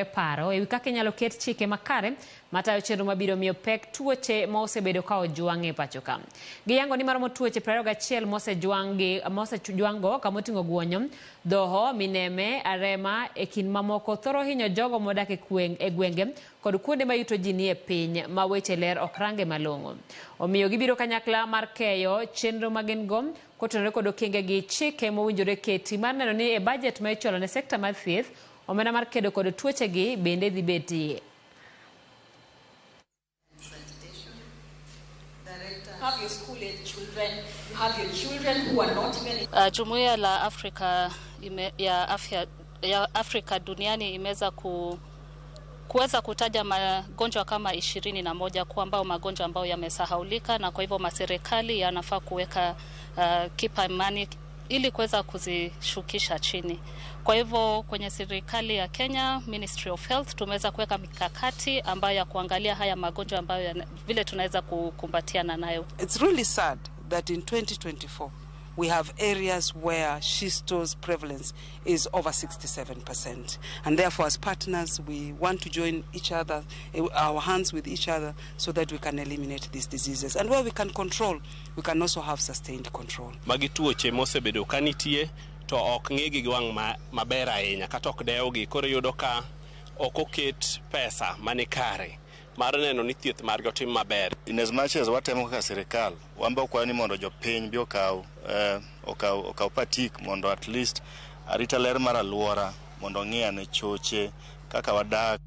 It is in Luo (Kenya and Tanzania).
Paro e wi kaka inyalo ket chike makare matayo chenro mabiro miyo pek tuoche ma osebedo ka ojwang' e pacho ka. Giyango ni maromo tuoche 21 mosejwang' go kamoting'o guonyo, dhoho, mineme, arema e kind mamoko thoro hinyo jogo modak e gwenge kod kuonde ma yuto ji nie piny ma weche ler ok range malong'o. Omiyo gibiro kanyakla mar keyo chenro ma gin go kotenore kod okenge gi chike mowinjore keti mar neno ni e bajet ma ichwalo ne sekta mar thieth omenda mar kedo kod tuochegi bende dhi betie. Have your school age children, you have your children who are not even Jumuiya la Afrika ya afya ya Afrika duniani imeweza kuweza kutaja magonjwa kama 21 kuwa ambao magonjwa ambayo yamesahaulika, na kwa hivyo maserikali yanafaa kuweka kipa imani ili kuweza kuzishukisha chini. Kwa hivyo kwenye serikali ya Kenya, Ministry of Health, tumeweza kuweka mikakati ambayo ya kuangalia haya magonjwa ambayo vile tunaweza kukumbatiana nayo. It's really sad that in 2024 we have areas where schisto's prevalence is over 67%. And therefore, as partners, we want to join each other, our hands with each other, so that we can eliminate these diseases. And where we can control, we can also have sustained control. Magi tuoche mosebedo ka nitie to ok ng'igi gi wang' maber ahinya kata ok dewgi. Koro iyudo ka ok oket pesa mani kare mar neno ni thieth margi otim maber. In as much as watemo kaka sirikal, wan be wakwayo ni mondo jopiny bi okaw patik mondo at least arita ler mar alwora mondo ong'i ane choche kaka wadak.